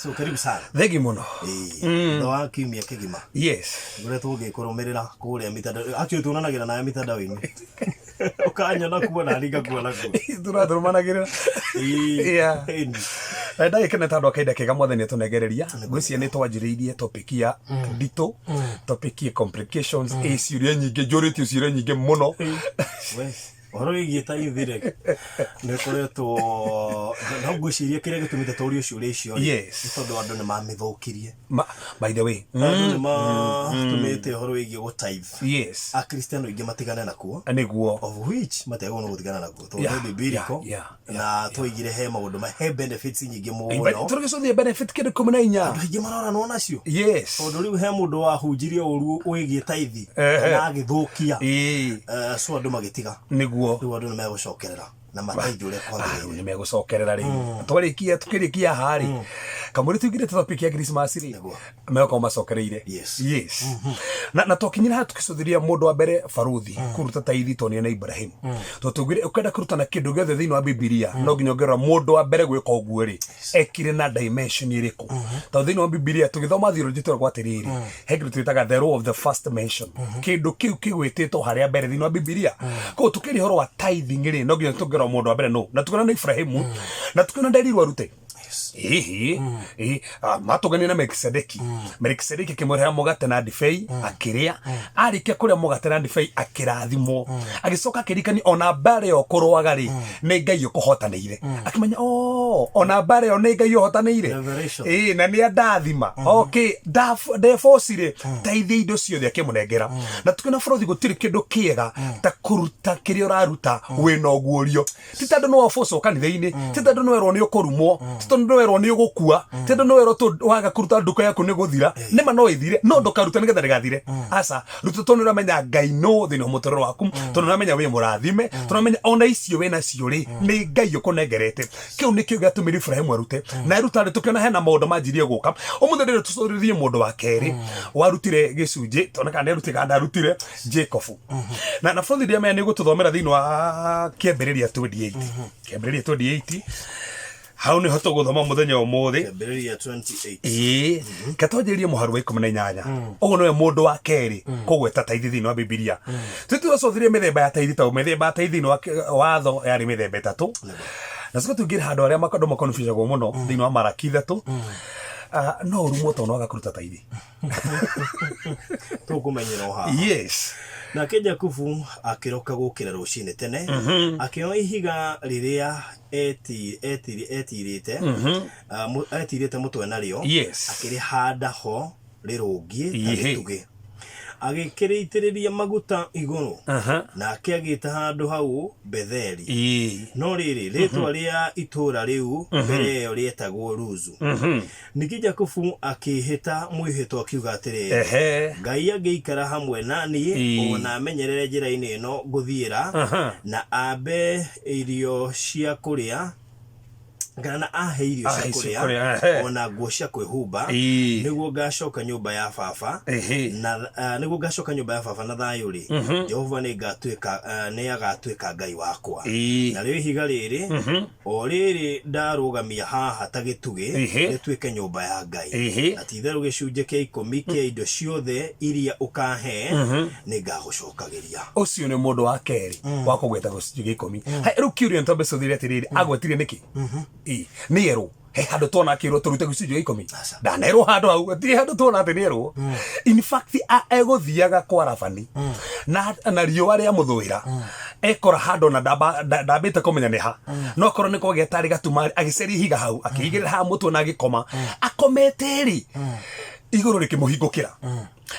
So karibu sana. Thengi mũno. Ĩĩ, thutha wa kiumia kĩgima ngoretwo ngĩkũrũmĩrĩra kũrĩa mitandao, actually tuonanagĩra nawe mitandao-inĩ, ũkanyona kuo na niĩ ngakuona kuo. Tũratũrũmanagĩrĩra. Yeah. Na ndagĩkena tondũ akahinda kega mwathani atũnengereria. Ngwĩciria nĩ twanjĩrĩirie topic ya nditũ, topic ya complications, ĩ ciũria nyingĩ, njũrĩtio ciũria nyingĩ mũno. We, ũhoro wĩgiĩ tithe rĩ, nĩ ũkoretwo no ngwĩciria kĩrĩa gĩtũmĩte tũrio ciũria icio rĩ, nĩ tondũ andũ nĩ mamĩthũkirie. By the way, andũ nĩ matũmĩte ũhoro wĩgiĩ gũtithe akristiano aingĩ matigane nakuo, of which matiagĩrĩirwo nĩ gũtigana nakuo tondũ nĩ biblical, na twaigire he maũndũ he benefits nyingĩ mũno. Tũrĩgĩcũthie benefit kĩndũ 14. Andũ aingĩ maroranwo nacio tondũ rĩu he mũndũ wahunjirie ũru wĩgiĩ tithe na agĩthũkia. So andũ magĩtiga. Rĩu andũ nĩ megũcokerera na matithe ũrĩa kwagĩrĩire. Rĩu nĩ megũcokerera rĩu twarĩkia tukĩrĩkia haha rĩ, kamũrĩ tuingire topic ya Christmas rĩ, megũkorwo macokereire. Yes. Na twakinyire haha tukĩcũthĩria mũndũ wa mbere baruthi kũruta tithe tondũ nĩ Ibrahim, tondũ tugire ũkenda kũrutana kĩndũ gĩothe thĩinĩ wa Bibilia no nginya ũngĩrora mũndũ wa mbere gwĩka ũguo rĩ, ekire na dimension ĩrĩkũ, tondũ thĩinĩ wa Bibilia tũgĩthoma theology tũragwo atĩrĩrĩ, he kĩndũ twĩtaga the law of the first mention, kĩndũ kĩu kĩgwĩtĩtwo harĩa mbere thĩinĩ wa Bibilia. Koguo tũkĩria ũhoro wa tithing rĩ, no nginya tũngĩrora mũndũ wa mbere nũ, na tukĩona nĩ Ibrahimu, na tukĩona nderirwo arute hihi matũgania na Melkisedeki. Melkisedeki akĩmũrehera mũgate na ndibei akĩrĩa. Arĩkia kũrĩa mũgate na ndibei akĩrathimwo, agĩcoka akĩririkania ona mbara ĩyo kũrũaga rĩ, nĩ Ngai ũkũhotanĩire. Akĩmenya, "Oh, ona mbara ĩyo nĩ Ngai ũhotanĩire." Revelation. Ĩĩ, na nĩ andathima. Okay, ndebocire teithia indo ciothe akĩmũnengera. Na tukĩona bũrũri gũtirĩ kĩndũ kĩega ta kũruta kĩrĩa ũraruta wĩna ũguũrio. Ti tondũ nĩ wabocwo kanitha-inĩ, ti tondũ nĩ werwo nĩ ũkũrumwo, ti tondũ nĩ werwo nĩ ũgũkua, ti tondũ nĩ werwo tu waga kũruta nduka yaku nĩ gũthira. Nĩma no ĩthire, no ndũkaruta nĩgetha ndĩgathire. Aca, ruta tondũ nĩ ũramenya Ngai no thĩinĩ wa mũtũrĩre waku, tondũ nĩ ũramenya wĩ mũrathime, tondũ ũramenya ona icio wĩ nacio rĩ, nĩ Ngai ũkũnengerete. Kĩu nĩkĩo gĩatũmire Ibrahimu arute. Na aruta rĩ, tũkĩona hena maũndũ manjirie gũka. Ũmũthĩ ndĩrĩ tũcũthĩrĩrie mũndũ wa kerĩ warutire gĩcunjĩ, tone kana nĩarutire kana ndarutire, Jacob. Na bũthi ndiamenya nĩ gũtũthomera thĩinĩ wa Kĩambĩrĩria 28, Kĩambĩrĩria 28, hau nĩho tũgũthoma mũthenya ũmũthĩ. Kĩambĩrĩria 28. Ĩĩ, ke twanjĩrĩrie mũharu wa 18. Ũguo nĩwe mũndũ wa kerĩ kũgweta tithe thĩinĩ wa Bibilia. Tũtũcũthĩrĩrie mĩthemba ya tithe, tondũ mĩthemba ya tithe thĩinĩ wa watho yarĩ mĩthemba ĩtatũ, na coka tũingĩre handũ arĩa andũ makonfusagwo mũno thĩinĩ wa Maraki 3. Ah, no ũrumwo tondũ waga kũruta tithe. Tũkũmenyera o haha. Nake Jakubu akĩroka gũkĩra rũcinĩ tene, akĩoya ihiga rĩrĩa etirĩte etirĩte mũtwe narĩo, akĩrĩhanda ho rĩrũngiĩ ta gĩtugĩ, agĩkĩrĩitĩrĩria maguta igũrũ. Nake agĩĩta handũ hau Betheli, no rĩrĩ, rĩĩtwa rĩa itũũra rĩu mbere ĩyo rĩetagwo Luzu. Ningĩ Jakubu akĩĩhĩta mwĩhĩtwa akiuga atĩrĩ, Ngai angĩikara hamwe na niĩ, o na amenyerere njĩra-inĩ ĩno ngũthiĩra, na ambe irio cia kũrĩa, kana na ahe irio cia Ahe cia kũrĩa, kũrĩa, ehe. o na nguo cia kwĩhumba, nĩguo ngacoka nyũmba ya baba, na nĩguo ngacoka nyũmba ya baba na thayũ-rĩ, Jehova nĩagatuĩka Ngai wakwa. Narĩo ihiga rĩrĩ, o rĩrĩ ndarũgamia haha ta gĩtugĩ, rĩtuĩke nyũmba ya Ngai. Na ti-itherũ gĩcunjĩ kĩa ikũmi kĩa indo ciothe iria ũkaahe, nĩngagũcookagĩria. Ũcio nĩ mũndũ wa kerĩ wa kũgweta gĩcunjĩ gĩa ikũmi. Hai, rĩu kĩũria nĩ twambe tũthire atĩrĩrĩ, agwetire nĩkĩ? Ĩ, nĩ erwo he handũ tuona akĩrwo tũrute gĩcunjĩ gĩa ikũmi? Aca. Ndanerwo handũ hau, gũtirĩ handũ tuona atĩ nĩerwo. In fact, egũthiaga kwa Labani na riũa rĩa mũthũĩra, ekora handũ ona ndambĩte kũmenya nĩ ha, no akorwo nĩ kwagĩa tarĩ gatuma, agĩceria ihiga hau, akĩigĩrĩra haha mũtwe na agĩkoma. Akomete rĩ, igũrũ rĩkĩmũhingũkĩra,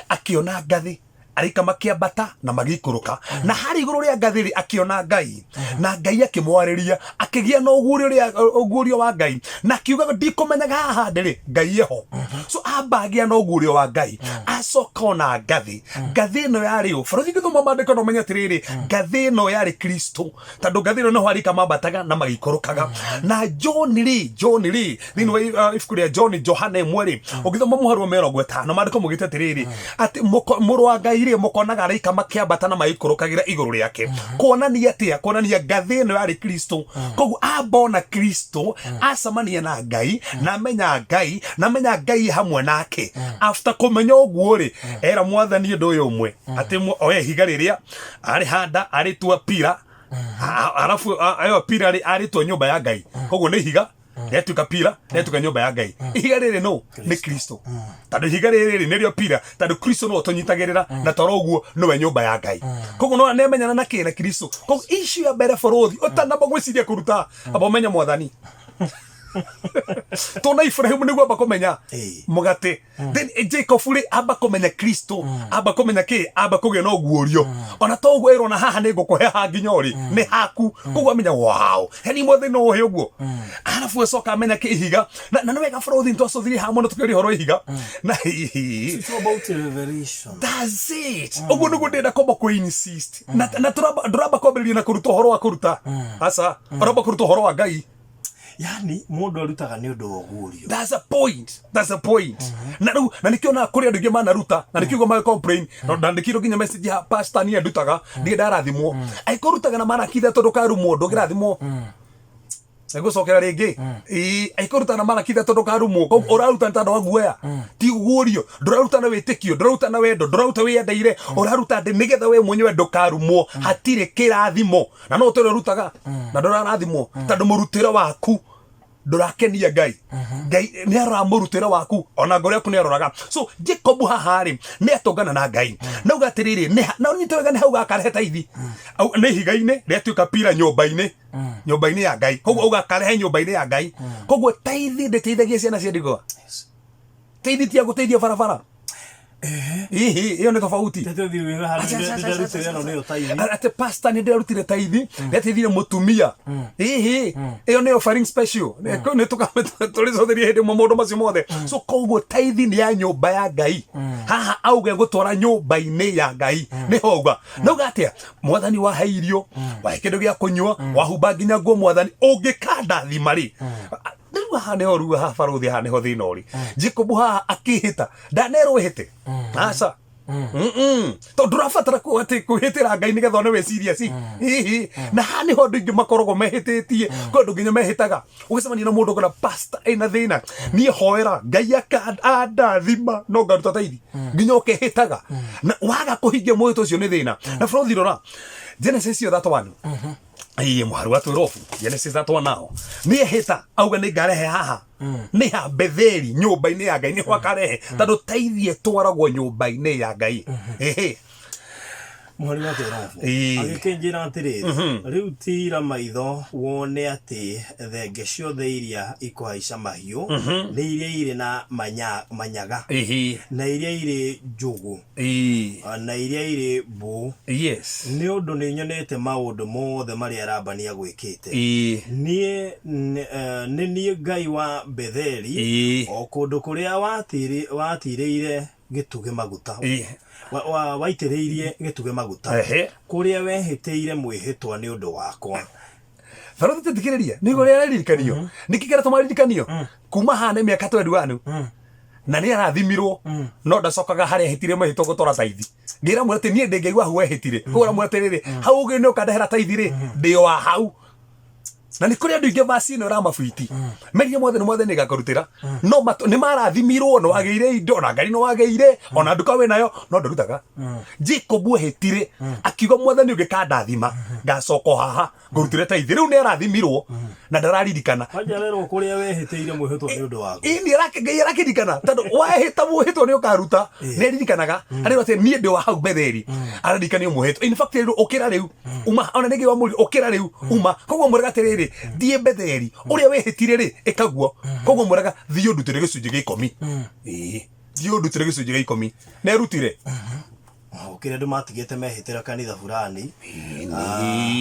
akĩona ngathĩ araika makĩambata na magĩikũrũka, na harĩ igũrũ rĩa ngathĩ rĩ, akĩona Ngai, na Ngai akĩmwarĩria, akĩgĩa na ũguũrio wa Ngai, na akiuga, "Ndikũmenyaga haha ndĩ rĩ, Ngai eho." So amba agĩa na ũguũrio wa Ngai. Acoka ona ngathĩ. Ngathĩ ĩno yarĩ ũ? Bũrũri gĩthoma maandĩko no menye atĩrĩrĩ, ngathĩ ĩno yarĩ Kristo, tondũ ngathĩ ĩno nĩho araika mambataga na magĩikũrũkaga. Na John rĩ, John rĩ, thĩinĩ wa ibuku rĩa John, Johana 1 rĩ, ũgĩthoma mũhari wa 50, maandĩko maugĩte atĩrĩrĩ, atĩ mũrũ wa Ngai rĩ, mũkonaga araika makĩambata na magĩikũrũkagĩra igũrũ rĩake. Kuonania atĩa? Kuonania ngathĩ ĩno yarĩ Kristo. Koguo amba ona Kristo, acemania na Ngai, na amenya Ngai, na amenya Ngai hamwe nake. After kũmenya ũguo rĩ, era Mwathani ũndũ ũyũ ũmwe, atĩ oe ihiga rĩrĩa arĩhanda, arĩtua pira, arabu ĩyo pira rĩ, arĩtua nyũmba ya Ngai. Koguo nĩ ihiga rĩatuĩka pira, rĩatuĩka nyũmba ya Ngai. Ihiga rĩrĩ nũ? Nĩ Kristo. Tondũ ihiga rĩrĩ rĩ, nĩrĩo pira, tondũ Kristo nĩwe ũtũnyitagĩrĩra, na toro ũguo nĩwe nyũmba ya Ngai. Koguo no nĩamenyana na kĩ? Na Kristo. Koguo issue ya mbere bũrũthi, ũtanamba gwĩciria kũruta, amba ũmenye Mwathani. Tona Ibrahimu nĩguo amba kũmenya mũgate. Then Jacob rĩ, amba kũmenya Kristo, amba kũmenya kĩ? Amba kũgĩa na ũguũrio. Ona to ũguo ĩrwo na haha nĩ ngũkũhe ha nginya ũrĩ, nĩ haku. Koguo amenya wow, yani mothe no ũhe ũguo. Arabu acoka amenya kĩ ihiga. Na nĩ wega bũrũthi nĩtwacũthirie haha mũno tũkĩũria ũhoro wa ihiga. Na hihi. It's about revelation. That's it. Ũguo nĩguo ndĩrenda kwamba kũ insist. Na ndũramba kwambĩrĩria na kũruta ũhoro wa kũruta. Aca, ũramba kũruta ũhoro wa Ngai. Yani mũndũ arutaga nĩ ũndũ wa ũguũrio. That's a point. That's a point. Na rĩu na nĩkĩo na kũrĩ andũ aingĩ manaruta na nĩkĩo ũguo complain. Na ndandĩkĩirwo nginya message ya pastor niĩ ndutaga ndirĩ ndarathimwo. Angĩkorwo ũrutaga na Malaki 3 ndũkarumwo, ndũngĩrathimwo. Nĩngũcokera rĩngĩ. Ĩĩ, angĩkorwo ũrutaga na Malaki 3 ndũkarumwo, koguo ũraruta nĩ tondũ wa guoya. Ti ũguũrio. Ndũraruta na wĩtĩkio, ndũraruta na wendo, ndũraruta wĩyendeire, ũraruta atĩ nĩgetha we mwenyewe ndũkarumwo. Hatirĩ kĩrathimo. Na no ũtũre ũrutaga na ndũrarathimwo tondũ mũrutĩre waku ndũrakenia Ngai. Ngai nĩ aroraga mũrutĩre waku, ona ngoro yaku nĩ aroraga. So Jacob haha rĩ, nĩ atũngana na Ngai. Na uga atĩrĩrĩ, na ũnyite wega nĩ hau gakarehe taithi. Au, nĩ ihiga-inĩ rĩatuĩka pira nyũmba-inĩ, nyũmba-inĩ ya Ngai. Koguo auga akarehe nyũmba-inĩ ya Ngai. Koguo taithi ndĩteithagia ciana cia ndigwa. Taithi ti ya gũteithia barabara. Hihi ĩyo nĩ tofauti. Tete thiĩ wĩra handũ Aca, aca, aca, ndĩrarutire ĩno nĩyo taithi. Atĩ pastor nĩ ndĩrarutire taithi, ndĩrateithire mũtumia. Hihi ĩyo nĩyo offering special. Nĩ tũrĩcotheria hĩndĩ ĩmwe maũndũ macio mothe. So koguo taithi nĩ ya nyũmba ya Ngai. Haha auge gũtwara nyũmba-inĩ ya Ngai. Nĩho auga. Nauga atĩa? Mwathani wahe irio, wahe kĩndũ gĩa kũnyua, wahumba nginya nguo Mwathani, ũngĩkandathima rĩ. Rĩu haha nĩho rĩu haha barũthi haha nĩho thĩna ũrĩ. Jacob haha akĩhĩta, ndanerwo ĩhĩte. Aca. Mm-mm. Tondũ ndũrabatara atĩ kwĩhĩtĩra Ngai nĩgetha one wĩ serious. Hihi. Na haha nĩho andũ aingĩ makoragwo mehĩtĩtie. Kwĩ andũ nginya mehĩtaga. Ũgĩcemania na mũndũ ũkona pastor ĩna thĩna. Niĩ hoera Ngai akandathima no ngaruta taithi. Nginya ũkehĩtaga. Na waga kũhingia mwĩhĩtwa ũcio nĩ thĩna. Na bũrũthi rora. Genesis ĩyo 31. Ĩĩ, mũhari wa 12 Genesis 31 nao. Nĩ ehĩta auga nĩ ngarehe haha. Nĩ ha Betheli nyũmba-inĩ ya Ngai nĩho akarehe tondũ taithi ĩtwaragwo nyũmba-inĩ ya Ngai. Ĩhĩ. Mũhari wa 12. Ĩĩ. Agĩkĩnjĩra atĩrĩrĩ, rĩu tiira maitho wone atĩ thenge ciothe iria ikũhaica mahiũ nĩ iria irĩ na manyaga Ĩhĩ. na iria irĩ njũgũ Ĩĩ. na iria irĩ mbũ. Yes. Nĩ ũndũ nĩnyonete maũndũ mothe marĩa Labani agwĩkĩte. Ĩĩ. Niĩ nĩ niĩ Ngai wa Betheli, Ĩĩ. o kũndũ kũrĩa watirĩire gĩtugĩ maguta. Ĩĩ. Waitĩrĩirie gĩtugĩ maguta. Ehe. Kũrĩa wehĩtĩire mwĩhĩtwa nĩ ũndũ wakwa. Barũthi tũthikĩrĩrie nĩ igũrũ rĩa ririkanio nĩkĩ kĩratũma ririkanio kuma haha nĩ mĩaka 21 na nĩ arathimirwo no ndacokaga harĩa ehĩtire mwĩhĩtwa gũtwara taithi ngĩra mwĩra atĩ niĩ ndĩ Ngai wa hau wehĩtire koguo ramwĩra atĩrĩrĩ hau ũngĩ nĩ ũkandehera taithi rĩ ndĩ wa hau na nĩ kũrĩ andũ aingĩ vaci ĩno ĩramabiti merie mwathani mwathani nĩngakũrutĩra no nĩ marathimirwo nĩ wagĩire indo na ngari nĩ wagĩire ona nduka wĩ nayo no ndũrutaga Jacob ehĩtire akiuga mwathani ũngĩkandathima ngacoka o haha ngũrutĩre taithi rĩu nĩ arathimirwo na ndararirikana. Kwanja arerwo kũrĩa wehĩtĩire mwĩhĩtwa nĩ ũndũ waku. Ĩĩ nĩ Ngai arakĩririkana tondũ wehĩta mwĩhĩtwa nĩ ũkaruta nĩ aririkanaga arerwo atĩ niĩ ndĩ wa hau Betheli ararikanio mwĩhĩtwa in fact rĩu ũkĩra rĩu uma ona nĩngĩ wamũria ũkĩra rĩu uma koguo mwĩraga atĩrĩrĩ thiĩ Betheli ũrĩa wĩhĩtire rĩ ĩkaguo koguo mwĩraga thiĩ ũndutĩre gĩcunjĩ gĩa ikũmi. Ĩĩ thiĩ ũndutĩre gĩcunjĩ gĩa ikũmi nerutire. Gũkĩrĩ andũ matigĩte mehĩtĩra kanitha fulani.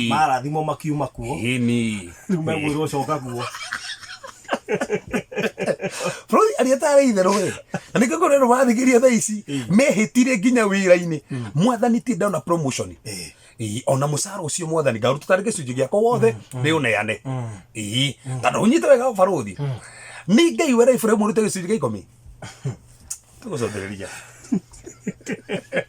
Marathimwo makiuma kuo. Ĩni. Rĩu megwĩrwo coka kuo. Bũrũri arĩa tarĩ itherũ ĩ na nĩkĩo kũrĩ andũ marathikiria thaa ici mehĩtire nginya wĩra-inĩ mwathani ti ndona promotion. Ĩĩ, ona mũcara ũcio mwathani ngaruta tarĩ gĩcunjĩ gĩakwa wothe nĩ ũneane. Ĩĩ, tondũ ũnyite wega barũthi, nĩ Ngai wera Iburahĩmu ũrute gĩcunjĩ gĩa ikũmi tũgũcokereria.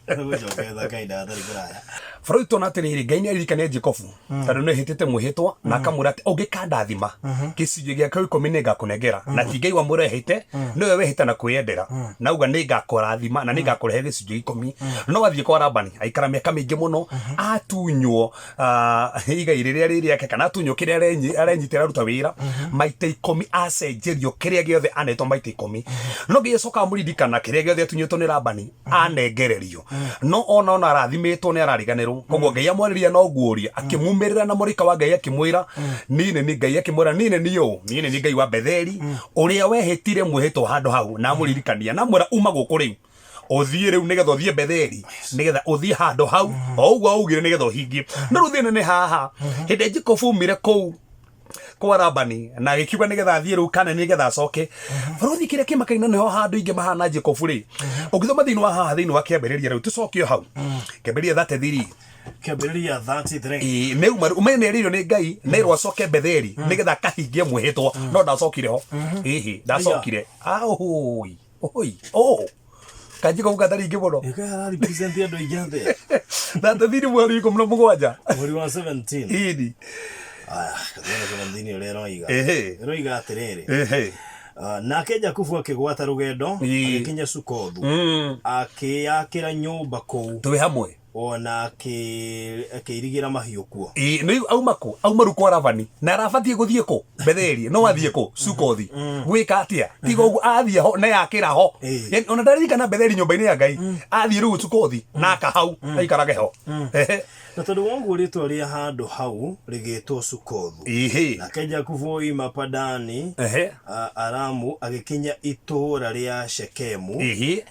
Gũcokera kahinda gatarĩ kũraya. Bũrũri tuona atĩrĩrĩ, Ngai nĩ aririkania Jacobu tondũ nĩ ehĩtĩte mwĩhĩtwa na akamwĩra atĩ ũngĩkandathima gĩcunjĩ gĩa ikũmi nĩ ngakũnengera. Na ti Ngai wamwĩra ehĩte, nĩwe wehĩta na kwĩyendera na auga nĩ ngakũrathima na nĩ ngakũrehe gĩcunjĩ gĩa ikũmi. No athiĩ kwa Labani aikara mĩaka mĩingĩ mũno, atunywo igai rĩrĩa rĩ rĩake kana atunywo kĩrĩa arenyitĩra aruta wĩra maita ikũmi, acenjerio kĩrĩa gĩothe anetwo maita ikũmi. No Ngai acoka amũririkana kĩrĩa gĩothe atunyĩtwo nĩ Labani anengererio, no ona arathimĩtwo nĩ arariganĩrwo. Koguo Ngai amwarĩria no guũria akĩmumĩrĩra na mũraika wa Ngai akĩmwĩra niĩ nĩ Ngai, akĩmwĩra niĩ nĩ niĩ ũũ, niĩ nĩ niĩ Ngai wa Betheli ũrĩa wehĩtire mwĩhĩtwa handũ hau, na amũririkania na amwĩra uma gũkũ rĩu ũthiĩ rĩu nĩgetha ũthiĩ Betheli, nĩgetha ũthiĩ handũ hau o ũguo augire nĩgetha ũhingie. No rĩu thĩna nĩ haha, hĩndĩ ĩrĩa Jacob aumire kũu kwa Labani na agĩkiuga nĩgetha athiĩ rĩu kana nĩgetha acoke barũthi, kĩrĩa kĩmakaina nĩho handũ ingĩ mahana Jacob rĩ, ũngĩthoma thĩinĩ wa haha thĩinĩ wa kĩambĩrĩria, rĩu tũcoke o hau kĩambĩrĩria 33. Kĩambĩrĩria 33. Ĩĩ, nĩ uma umenye nĩ erĩirwo nĩ Ngai nerwo acoke Betheli nĩgetha akahingie mwĩhĩtwa, no ndacokire ho. Ĩhĩ, ndacokire ahũi ũhũi ũũ kanjiko gatarĩ ingĩ mũno. Ĩka represent andũ aingĩ atĩa? 33 mweri 17. Mweri wa 17. Ĩni. Aya, katuone 17 ũrĩa ĩroiga. Ĩroiga atĩrĩrĩ. Nake Jakubu akĩgwata rũgendo, agĩkinya Sukothu, akĩyakĩra nyũmba kũu, Twĩ hamwe. Ona akĩirigĩra mahiũ kuo. Ĩĩ, nĩ auma kũ? Auma rĩu kwa Labani na arabatiĩ gũthiĩ kũ? Betheli. No athiĩ kũ? Sukothi. Gwĩka atĩa? Tiga ũguo athiĩ ho na yakĩra ho. Yani, ona ndaririkana Betheli nyũmba-inĩ ya Ngai, athiĩ rĩu Sukothi na aka hau aikarage ho. Ehe. Na tondũ wa ũguo rĩĩtwa rĩa handũ hau rĩgĩĩtwo Sukothu. Nake Jakubu oima Padani Aramu agĩkinya itũũra rĩa Shekemu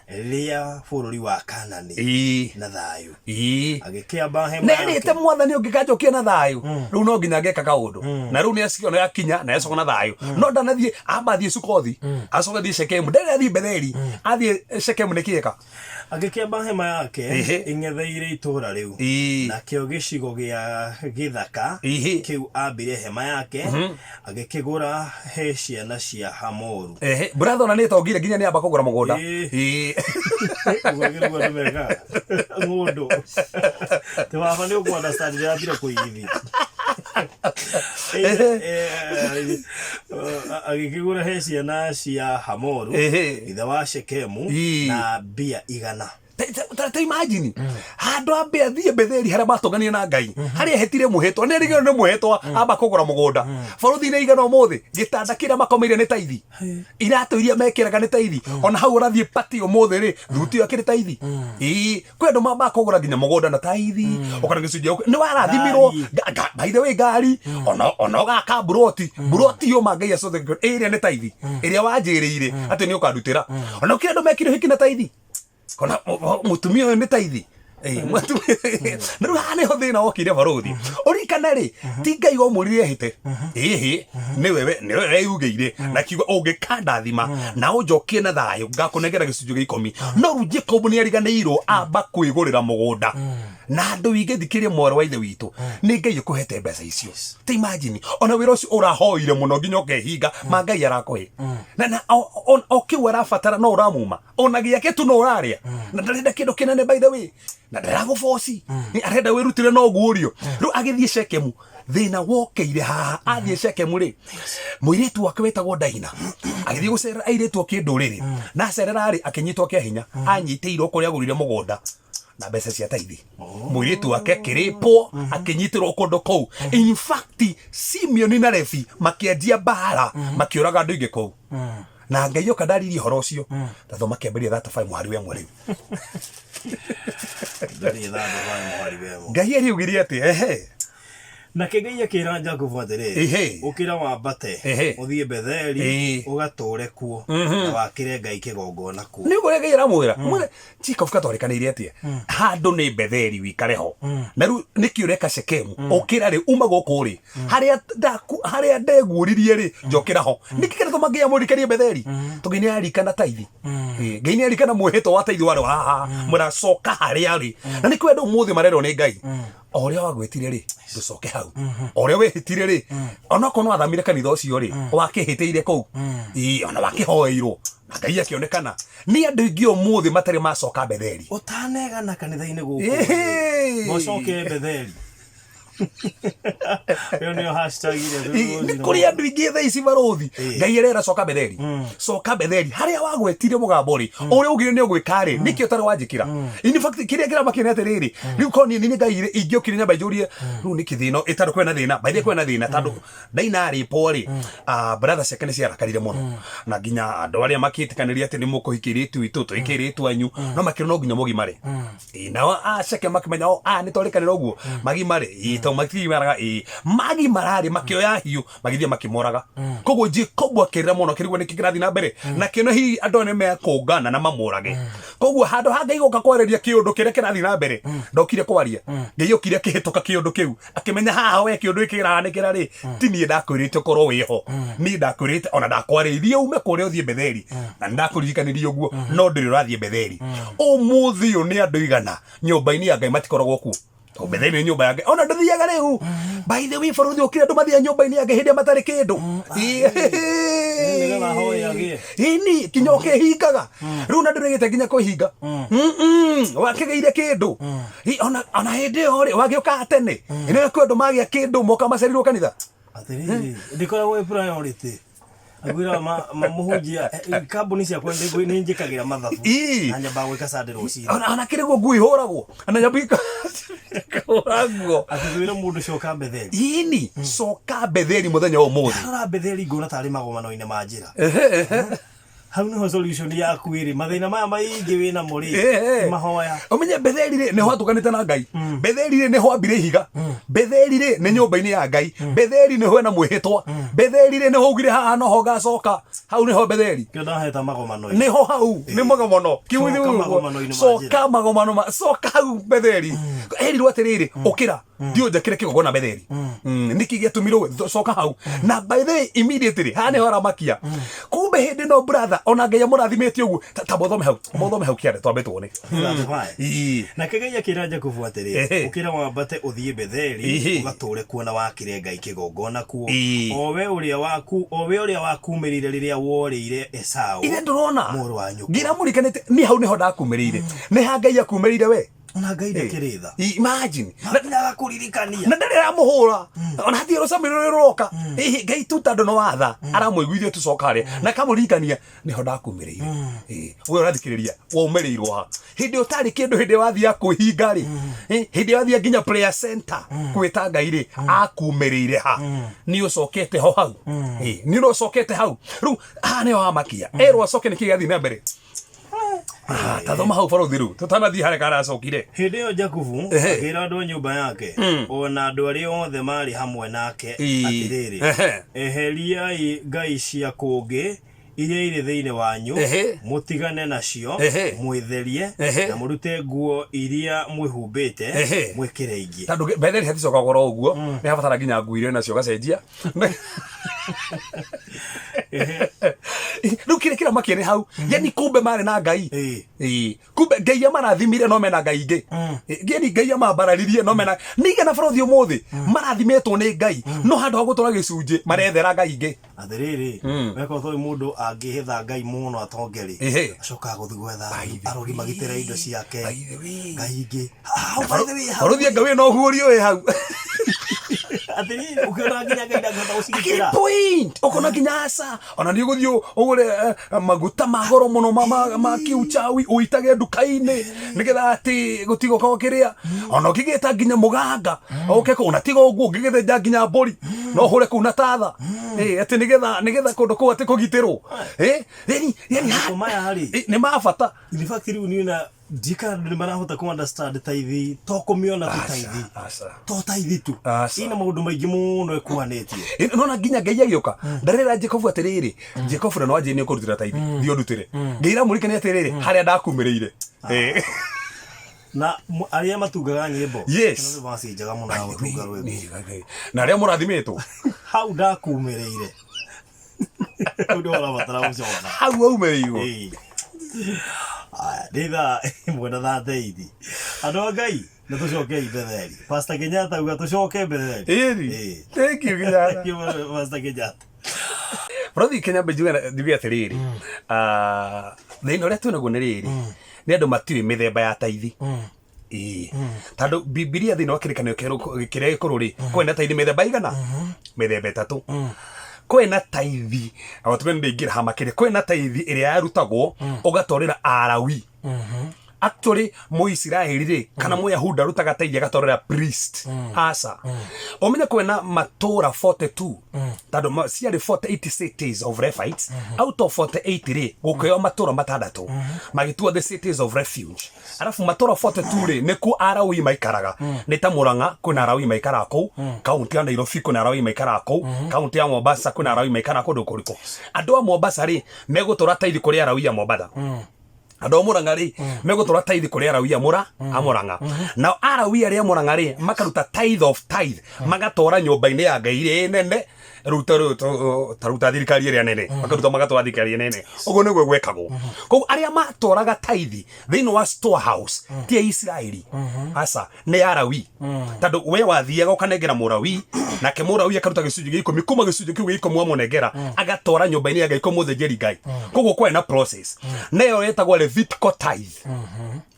rĩa bũrũri wa Kanani na thayũ. Agĩkĩamba hema yake. Nerĩte mwathani ũngĩkanjokia na thayũ, rĩu no nginya ngeka kaũndũ. Na rĩu nĩ akinya na acoka na thayũ, no ndanathiĩ, amba athiĩ Sukothi, acoka athiĩ Shekemu, ndarĩ athiĩ Betheli, athiĩ Shekemu nĩ kĩeka. Agĩkĩamba hema yake ĩng'etheire itũũra rĩu, nakĩo gĩcigo gĩa gĩthaka kĩu aambire hema yake, agĩkĩgũra he ciana cia Hamoru. Ehe, brother, ona nĩ tongire nginya nĩ amba kũgũra mũgũnda. Ũguo nĩguo andũ mekaga. Ng'ũndũ. Ti baba nĩ ũkũ understand ndĩrambire kũigithia. Agĩkĩgũra he ciana cia Hamoru, ithe wa Shekemu, na mbia 100. Ta imagine handũ ambe athiĩ Betheli harĩa matũnganire na Ngai, harĩa ehĩtire mwĩhĩtwa, nĩ erĩgĩrwo nĩ mwĩhĩtwa, amba kũgũra mũgũnda. Barũthi-inĩ 100 ũmũthĩ gĩtanda kĩrĩa makomeire nĩ taithi, iratũ iria mekĩraga nĩ taithi, ona hau ũrathiĩ pati ũmũthĩ rĩ, thuti ĩyo ĩkĩrĩ taithi. Ĩĩ, kwĩ andũ mambaga kũgũra nginya mũgũnda na taithi, ũkona gĩcunjĩ nĩ warathimirwo. By the way, ngari ona ũgaka mburoti, mburoti yũma Ngai acoke ĩrĩa nĩ taithi ĩrĩa wanjĩrĩire atĩ nĩ ũkandutĩra. Ona kũrĩ andũ mekire ũhiki na taithi, ona mũtumia ũyũ nĩ taithi. Na rĩu haha nĩho thĩna wokire barũthi. Ũririkane rĩ, ti Ngai wamwĩrire ehĩte, ĩhĩ, nĩwe weyugĩire na kiuga ũngĩkandathima na ũnjokie na thayũ ngakũnengera gĩcunjĩ gĩa ikũmi. No rĩu Jacob nĩ ariganĩirwo amba kwĩgũrĩra mũgũnda. Na andũ ingĩ thikĩrĩria, mwarĩ wa ithe witũ, nĩ Ngai ũkũhete mbeca icio. Ta imagine, ona wĩra ũcio ũrahoire mũno nginya ũkehinga ma Ngai arakũhe na o kĩu arabatara no ũramuma ona gĩake tu no ũrarĩa, na ndarenda kĩndũ kĩnene, by the way, na ndaragũboci, nĩ arenda wĩrutĩre no guũrio. Rĩu agĩthiĩ Shekemu, thĩna wokeire haha. Athiĩ Shekemu rĩ, mũirĩtu wake wetagwo Daina agĩthiĩ gũcerera airĩtu a kĩndũrĩrĩ, na acerera rĩ, akĩnyitwo kĩa hinya. Anyitĩirwo kũrĩa agũrire mũgũnda na mbeca cia taithi. Mũirĩtu wake akĩrĩpwo, akĩnyitĩrwo kũndũ kũu. In fact, Simeoni na Levi makĩanjia mbara, makĩũraga andũ aingĩ kũu, na Ngai oka ndaririe ũhoro ũcio. Tathoma Kĩambĩrĩria 35 mũhari wa 1 rĩu. Ndarĩ 35 mũhari wa 1. Ngai ariugire atĩ ehe. Nake Ngai akĩra Jakubu atĩrĩrĩ, Ehe. ũkĩra wambate Ehe. ũthiĩ Betheli Ĩĩ. ũgatũũre kuo na wakĩre Ngai kĩgongona kuo. Nä å rä a Ngai aramwä ra mwä Jacob katwarĩkanĩire atĩa handũ nĩ Betheli wikare ho na rĩu nĩkĩ ũreka Shekemu ũkĩra rĩ uma gũkũ rĩ harĩa ndaku harĩa ndeguũririe rĩ njokĩra ho nĩkĩ kĩratũma Ngai amũrikanie Betheli tondũ Ngai nĩararikana taithi Ĩ, Ngai nĩarikana mwĩhĩtwa wa taithi warĩ wa haha mũracoka harĩa rĩ na nĩkĩo andũ ũmũthĩ marerwo nĩ Ngai o ũrĩa wagwĩtire rĩ ndũcoke hau o ũrĩa wĩhĩtire rĩ onokorwo nĩ wathamire kanitha ũcio rĩ wakĩhĩtĩire kũu Ĩ, ona wakĩhoeirwo na Ngai akĩonekana nĩ andũ aingĩ ũmũthĩ matarĩ macoka Betheli. Ũtanegana kanitha-inĩ gũkũ Ĩhĩ. mũcoke Betheli. Ĩyo nĩyo hashtag ĩrĩa Ĩ, nĩ kũrĩ andũ aingĩ thaa ici barũthi Ngai arera coka Betheli coka Betheli harĩa wagwetire mũgambo rĩ ũrĩa ugire nĩ ũgwĩka rĩ nĩkĩ ũtarĩ wanjĩkĩra in fact kĩrĩa kĩramakia nĩ atĩrĩrĩ rĩu korwo niĩ nĩ Ngai rĩ ingĩokire nyamba njũrie rĩu nĩkĩ thĩna ĩ tondũ kwĩna thĩna by the way kwĩna thĩna tondũ Daina arĩpwo rĩ brother ciake nĩ ciarakarire mũno na nginya andũ arĩa makĩtĩkanĩria atĩ nĩ mũkũhikia airĩtu itũ tũhike airĩtu anyu no makĩrwo no nginya mũgimare. Ĩ, nao aceke makĩmenya o aya nĩ twarĩkanĩra ũguo magimare ĩ tondũ matigimaraga ĩ magimara rĩ makĩoya hiũ magĩthiĩ makĩmoraga koguo Jacob akĩrĩra mũno akĩrigwo nĩkĩ kĩrathiĩ na mbere na kĩona hihi andũ aya nĩ mekũngana na mamũrage koguo handũ ha Ngai gũka kwarĩria kĩũndũ kĩrĩa kĩrathiĩ na mbere ndokire kwaria Ngai okire akĩhĩtũka kĩũndũ kĩu akĩmenya haha we kĩũndũ gĩkĩ kĩrahanĩkĩra rĩ ti niĩ ndakwĩrĩte ũkorwo wĩho niĩ ndakwĩrĩte ona ndakwarĩirie ume kũrĩa ũthiĩ Betheli na nĩ ndakũririkanirie ũguo no ndũrĩ ũrathiĩ Betheli ũmũthĩ ũyũ nĩ andũ igana nyũmba-inĩ ya Ngai matikoragwo kuo tondũ Betheli nĩ nyũmba ya Ngai ona ndũthiaga rĩu by the way bũrũri ũkire andũ mathiaga nyũmba-inĩ ya Ngai hĩndĩ ĩrĩa matarĩ kĩndũ Nĩgetha ahoe agĩe. Ĩni kinya ũkĩhingaga rĩu na ndũrĩgĩte nginya kwĩhinga wakĩgĩire kĩndũ Ĩ, ona ona hĩndĩ ĩyo rĩ wagĩũkaga tene ĩno kwĩ andũ magĩa kĩndũ moka macerirwo kanitha Atĩrĩrĩ, ndĩkoragwo ĩ priority. Ngwĩra mũhunjia, kambuni ciakwa nĩ njĩkagĩra mathabu. Ii. Na nyambaga gwĩka Sunday rũcinĩ. Ona kĩrĩ guo nguo ihũragwo ona nyambu ikahũra nguo. Atĩ twĩre mũndũ coka Betheli. Ini coka Betheli mũthenya wa ũmũthĩ. Ndarora Betheli ngona tarĩ magomano-inĩ ma njĩra. Hau niho solution yaku ĩrĩ. Mathĩna maya maingĩ wĩnamo rĩ, ti mahoya. Ũmenye Betheli rĩ nĩho atũkanĩte na Ngai. Betheli rĩ nĩho ambire ihiga. Betheli rĩ nĩ nyũmba-inĩ ya Ngai. Betheli nĩho ena mwĩhĩtwa. Betheli rĩ nĩho augire haha noho ngacoka. Hau nĩho Betheli. Kĩo ndaheta magomano-inĩ. Nĩho hau nĩ magomano. Kiu Coka nĩ ũguo. magomano-inĩ ma njĩra. Coka magomano ma coka hau Betheli. Erirwo atĩrĩrĩ ũkĩra ndiå njakire kĩgongona Betheli. Nĩkĩ gĩatũmirwo coka hau na by the way immediately haha nĩho aramakia kumbe hĩndĩ no brother ona Ngai amũrathimĩte ũguo ta mothome hau mothome hau kĩande twambe tuone. Ii. Nake Ngai akĩra Jakubu atĩrĩ, Ũkĩra wambate ũthiĩ Betheli ũgatũũre kuo na wakĩre Ngai kĩgongona kuo, o we ũrĩa waku o we ũrĩa wakuumĩrĩire rĩrĩa worĩire Esau Ithe ndũrona mũrũ wa nyũkwa. Ngai amũrikanĩte niĩ hau nĩho ndakumĩrĩire nĩ ha Ngai akumĩrĩire we. Ona Ngai ndakĩrĩ tha. Imagine. Nginya agakũririkania. Na ndarĩ aramũhũra ona hatirĩ rũcamĩ rũrĩ rũroka Ĩhĩ, Ngai tu tondũ nĩ watha aramũiguithia tũcoka harĩa na akamũririkania nĩho ndakumĩrĩire Ĩĩ, we ũrathikĩrĩria waumĩrĩirwo ha hĩndĩ ũtarĩ kĩndũ hĩndĩ wathiaga kwĩhinga rĩ Ĩ, hĩndĩ wathiaga nginya prayer center kwĩta Ngai rĩ akumĩrĩire ha nĩ ũcokete ho hau Ĩ, nĩ ũrocokete hau rĩu haha nĩho hamakia erwo acoke nĩkĩ gĩathiĩ na mbere Ah, ta thoma hau barothi rĩu tũtanathiĩ harĩa karacokire. Hĩndĩ ĩyo Jakubu akĩĩra andũ a nyũmba yake o na andũ arĩa othe maarĩ hamwe nake atĩrĩrĩ, Eheriai ngai cia kũngĩ iria irĩ thĩinĩ wanyu, mũtigane nacio, mwĩtherie, na mũrute nguo iria mwĩhumbĩte, mwĩkĩre ingĩ. Tondũ Betheli haticokagwo oro ũguo, nĩ habatara nginya nguo iria nacio ũgacenjia. Rĩu kĩrĩa kĩramakia nĩ hau, yani kumbe marĩ na Ngai. Ĩĩ. Kumbe Ngai amarathimire no mena Ngai ingĩ. Yani Ngai amambararirie no mena nĩ igana barothi ũmũthĩ marathimĩtwo nĩ Ngai no handũ ha gũtũra gĩcunjĩ marethera Ngai ingĩ. Atĩrĩrĩ, weka ũtoĩ mũndũ angĩhitha Ngai mũno atonge rĩ, acokaga gũthiĩ gwetha arogi magitĩre indo ciake, By the way. Ngai ingĩ. Hau, by the way, hau. Barothi anga wĩ na ũguũrio wĩ hau. Atĩrĩrĩ, ũkĩona nginya Ngai ndangĩhota Akĩrĩ gũcigitĩra. point ũkona nginya aca ona nĩ ũgũthiĩ ũgũre maguta ma goro mũno ma kiuchawi ũitage nduka-inĩ nĩgetha atĩ gũtigoka kĩrĩa ona ũngĩgĩta nginya mũganga oke kũu na tiga ũguo ũngĩgĩthĩnja nginya mbũri no ũhũre kũu na tatha atĩ nĩgetha kũndũ kũu atĩ kũgitĩrwo. Yani Matukũ maya rĩ. Nĩ ma bata. In fact rĩu niĩ na Ndikana andũ nĩ marahota kũ understand taithi to kũmĩona tu taithi Aca. to taithi tu Aca. ina maũndũ maingĩ mũno ĩkuanĩtie Nona nginya Ngai agĩũka ndarera Jacobu atĩrĩrĩ, Jacobu na nwanjĩrĩ nĩ ũkũrutĩra taithi, thiĩ ũndutĩre. Ngai iramũririkania atĩrĩrĩ, harĩa ndakumĩrĩire. Na arĩa matungaga nyĩmbo. Yes. Nĩ verse njega mũno ya gũtunga rwĩmbo. Na arĩa mũrathimĩtwo. Hau ndakumĩrĩire. Ũndũ ũrabatara gũcoka. Hau waumĩrĩirwo. Ĩĩ. Aya, nĩ thaa 1 na 38. Andũ a Ngai, nĩ tũcokei Betheli. Pastor Kenyatta auga tũcoke Betheli. Ĩni. Ĩĩ. Thank you Kenyatta. Thank you, Pastor Kenyatta. Bũrũri Kenya njuge atĩrĩrĩ, ah, thĩna ũrĩa twĩnaguo nĩ rĩrĩ, nĩ andũ matiũĩ mĩthemba ya taithi. Ĩĩ. Tondũ Bibilia thĩinĩ wa kĩrĩkanĩro kĩerũ kĩrĩa gĩkũrũ rĩ, kwĩna taithi mĩthemba igana? Mĩthemba ĩtatũ. Kwĩna taithi, o tuge nĩ ndĩingĩra ha makĩria, kwĩna taithi ĩrĩa yarutagwo ũgatwarĩra Alawi. Actually Mũisiraeli rĩ kana Mũyahudi arutaga taithi agatwarĩra priest. Aca. Ũmenye kwĩna matũra 42 tondũ ciarĩ 48 cities of Rephites. Out of 48 rĩ gũkĩoywo matũra matandatũ magĩtua the cities of refuge. Arabu matũra 42 rĩ nĩkuo Alawi maikaraga. Nĩ ta Murang'a kwĩna Alawi maikaraga kũu, kaunti ya Nairobi kwĩna Alawi maikaraga kũu, kaunti ya Mombasa kwĩna Alawi maikaraga kũndũ kũrĩkũ. Andũ a Mombasa rĩ megũtũra taithi kũrĩ Alawi a Mombatha. Andũ a Murang'a rĩ megũtwara tithe kũrĩ Alawi a Mũra a Murang'a. Nao Alawi arĩa a Murang'a rĩ makaruta tithe of tithe magatwara nyũmba-inĩ ya Ngai ĩrĩa nene rĩu ta rĩu ta rĩu ta thirikari ĩrĩa nene makaruta magatwara thirikari ĩrĩa nene. Ũguo nĩguo gwekagwo. Koguo arĩa matwaraga tithe thĩinĩ wa storehouse ti Aisiraeli, aca, nĩ Alawi. Tondũ we wathiaga ũkanengera Mũlawi, nake Mũlawi akaruta gĩcunjĩ gĩa ikũmi kuma gĩcunjĩ kĩu gĩa ikũmi wamũnengera agatwara nyũmba-inĩ ya Ngai kwĩ mũthĩnjĩri Ngai. Koguo kwarĩ na process. Na ĩyo yetagwo Levitical tithe.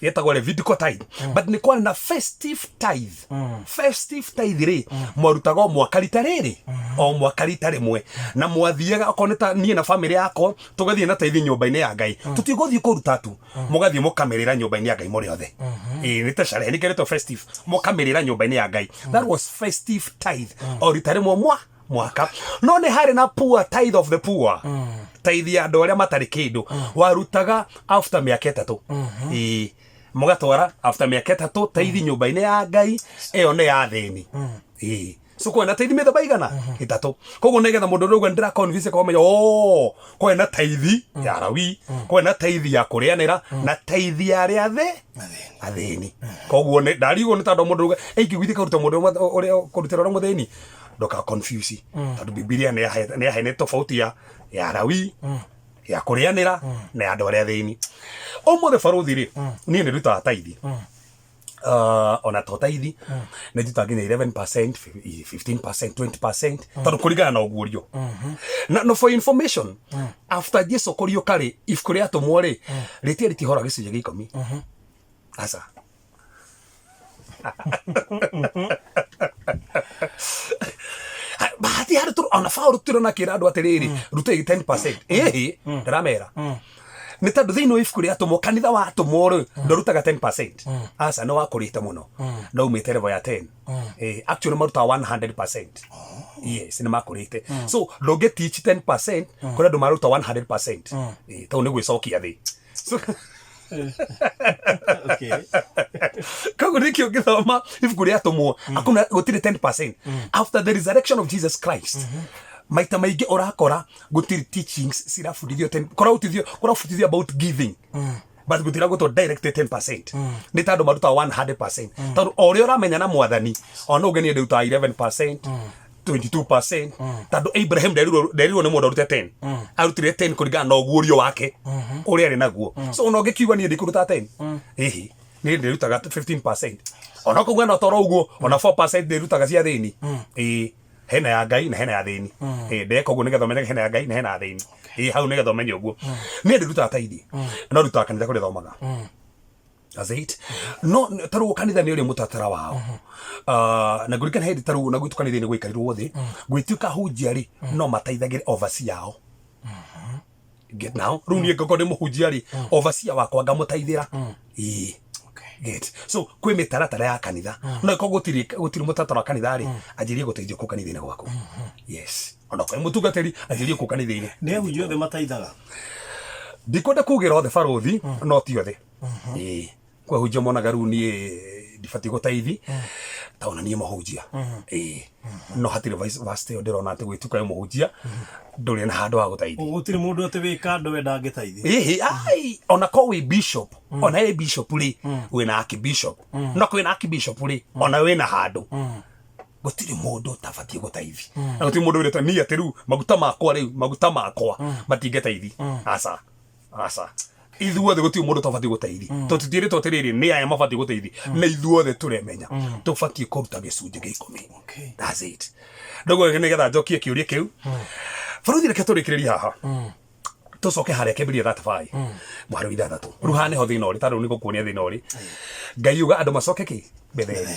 Yetagwo Levitical tithe. But nĩ kwarĩ na festive tithe. Festive tithe rĩ, mwarutaga o mwaka rita rĩrĩ, o mwaka rita rĩmwe. Na mwathiaga okorwo nĩ ta niĩ na bamĩrĩ yakwa, tũgathiĩ na tithe nyũmba-inĩ ya Ngai. Tũtigũthiĩ kũruta tu. Mũgathiĩ mũkamĩrĩra nyũmba-inĩ ya Ngai mũrĩ othe. Ĩĩ nĩ ta sherehe, nĩkĩo ĩretwo festive. Mũkamĩrĩra nyũmba-inĩ ya Ngai. That was festive tithe. O rita rĩmwe mwaka. No nĩ harĩ na poor tithe of the poor. Tithe ya andũ arĩa matarĩ kĩndũ. Warutaga after mĩaka 3. Ĩĩ. Mũgatwara after mĩaka 3 tithe nyũmba-inĩ ya Ngai, ĩyo nĩ ya athĩni. Ĩĩ. So kwĩna tithe mĩthemba igana? 3. Koguo nĩgetha mũndũ ũrĩa ũrauga nĩndĩra convince akamenya, oh, kwĩna tithe ya Lawi, kwĩna tithe ya kũrĩanĩra, na tithe ya arĩa athĩni. Koguo nĩ ndarigwo nĩ tondũ mũndũ ũrauga, ingĩgũthiĩ karuta mũndũ ũrĩa kũrutĩra ũrĩa mũthĩni, ndũka confuse. Tondũ Bibilia nĩ yaheanĩte tofauti ya Lawi, ya kũrĩanĩra, na ya andũ arĩa athĩni. Ũmũthĩ barũthi rĩ, niĩ nĩ ndutaga tithe. Ona to tithe, nĩ ndutaga nginya 11%, 15%, 20%, tondũ kũringana na ũguũrio. Na no for information, after Jesu kũriũka rĩ, ibuku rĩa atũmwo rĩ, rĩtia rĩtihora gĩcunjĩ gĩa ikũmi. Aca. Bahati harĩ tũ ona Paũlũ tũrona akĩra andũ atĩrĩrĩ, rutai 10%. Ĩhĩ, ndĩramera. Nĩ tondũ thĩinĩ wa ibuku rĩa atũmwo, kanitha wa atũmwo rĩ, ndwarutaga 10%. Aca, nĩ wakũrĩte mũno. No umĩte level ya 10. Actually marutaga 100%. Yes, nĩ makũrĩte. So, ndũngĩ teach 10%, kũrĩ andũ maruta 100%. Tondũ nĩ gwĩcokia thĩ. So, Koguo nĩkĩo ũngĩthoma ibuku rĩa atũmwo, hakuna gũtirĩ 10%. After the resurrection of Jesus Christ, maita maingĩ ũrakora gũtirĩ teachings cirabundithio ten, kũrabundithio, kũrabundithio about giving. But gũtira gũtwo direct 10%. Nĩ tondũ marutaga 100%. Tondũ o ũrĩa ũramenya na mwathani, ona ũngĩ niĩ ndĩrutaga 11%, 22%. Tondũ Abraham nderirwo nĩ mũndũ arute 10. Arutire 10 kũringana na ũguũrio wake ũrĩa arĩ naguo. So ona ũngĩkiuga niĩ ndikũruta 10. Ĩhĩ, niĩ ndĩrutaga 15%. Ona ũkauga no toro ũguo, ona 4% ndĩrutaga cia thĩni. Ĩĩ. Hena ya Ngai na hena ya thĩni. Ĩĩ, ndeka ũguo nĩgetha ũmenye hena ya Ngai na hena ya thĩni. Ĩĩ, hau nĩgetha ũmenye ũguo. Niĩ ndĩrutaga tithe. No ndutaga kanitha kũrĩa thomaga. That's it. No ta rĩu kanitha nĩ ũrĩ mũtaratara wao. Na ngũririkana hĩndĩ ta rĩu na gwitũ kanitha-inĩ gwaikarirwo thĩ, gwĩtuĩka ahunjia rĩ, no mateithagĩre overseer ao. Get now? Rĩu niĩ ngorwo ndĩ mũhunjia rĩ, overseer wakwa ngamũteithĩra. Ĩĩ. Get. So kwĩ mĩtaratara ya kanitha. No ĩkorwo gũtirĩ mũtaratara wa kanitha rĩ, anjĩrie gũteithio kũu kanitha-inĩ gwaku. Yes. Ona kwĩ mũtungatĩri anjĩrie kũu kanitha-inĩ. Nĩ ahunjia othe mateithaga? Ndikwenda kugĩra othe barũthi, no ti othe. Ĩĩ. Kwahunjia monaga rĩu niĩ ndibatiĩ gũtaithi ta ona niĩ mũhunjia. Ĩĩ, no hatirĩ verse ĩyo ndĩrona atĩ gwĩtuka wĩ mũhunjia ndũrĩ na handũ ha gũtaithi. Gũtirĩ mũndũ atĩ wĩ kando we ndangĩteithia. Ĩhĩ, ai, ona ko wĩ bishop, ona wĩ bishop rĩ, wĩna archbishop, no kwĩna archbishop rĩ, ona wĩna handũ, gũtirĩ mũndũ ũtabatiĩ gũtaithi, na gũtirĩ mũndũ wĩrĩtwo niĩ atĩ rĩu maguta makwa, rĩu maguta makwa matingĩtaithi. Aca, aca, ithuothe gũtirĩ mũndũ ũtabatiĩ gũtaithi. Tũtitiĩrĩtwo atĩrĩrĩ nĩ aya mabatiĩ gũtaithi, na ithuothe tũremenya tũbatiĩ kũruta gĩcunjĩ gĩa 10. That's it. Ndoguo nĩgetha njokie kĩũria kĩu, baruthi, reke tũrĩkĩrĩrie haha, tũcoke harĩa kĩambĩrĩria 35 mũhari wa 6. Rĩu haha nĩho thĩna ũrĩ, tondũ nĩ gũkuonia thĩna ũrĩ. Ngai uga andũ macoke kĩ Betheli,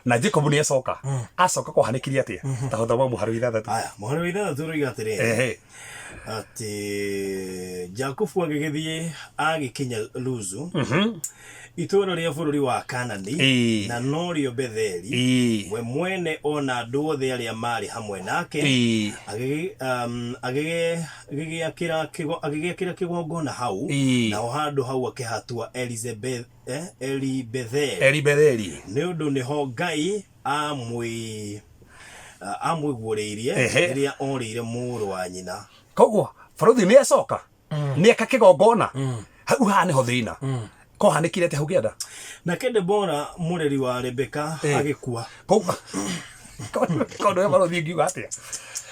na Jacob nĩ acoka, acoka kwahanĩkire atĩa? Ta hota mũhari wa 6. Aya, mũhari wa 6 ũroiga atĩrĩrĩ, atĩ Jakubu agĩgĩthiĩ agĩkinya Luzu, itũũra rĩa bũrũri wa Kanani, na norĩo Betheli, we mwene o na andũ othe arĩa maarĩ hamwe nake, agĩgĩakĩra kĩgongona hau, naho handũ hau akĩhatua Elizabeth, Eli-Betheli, Eli Betheli, nĩ ũndũ nĩho Ngai amwĩguũrĩirie rĩrĩa orĩire mũrũ wa nyina. Koguo baruthi nĩ acoka, nĩ eka kĩgongona hau. Haha nĩho thĩna kohanĩkire atĩa hau kĩanda? Nake Debora, mũreri wa Rebeka, agĩkua. Koguo kondo we baruthi, ngiuga atĩa?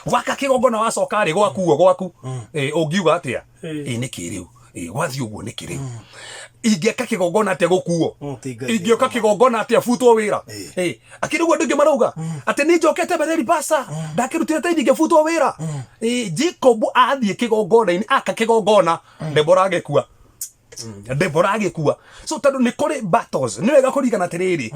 Waka kĩgongona, wacoka rĩ gwakuo gwaku, ũngiuga atĩa? Ĩ nĩkĩ rĩu? Ĩ gwathiĩ ũguo nĩkĩ rĩu? Ingĩaka kĩgongona atĩa gũkuo? Ti Ngai. Ingĩoka kĩgongona atĩa butwo wĩra? Akĩrĩ ũguo andũ aingĩ marauga atĩ nĩ njokete Betheli, pasta, ndakĩrutire taithi ngĩbutwo wĩra. Jacob athiĩ kĩgongona-inĩ, aka kĩgongona, Debora agĩkua. Debora agĩkua. So tondũ nĩ kũrĩ battles, nĩ wega kũririkana atĩrĩrĩ,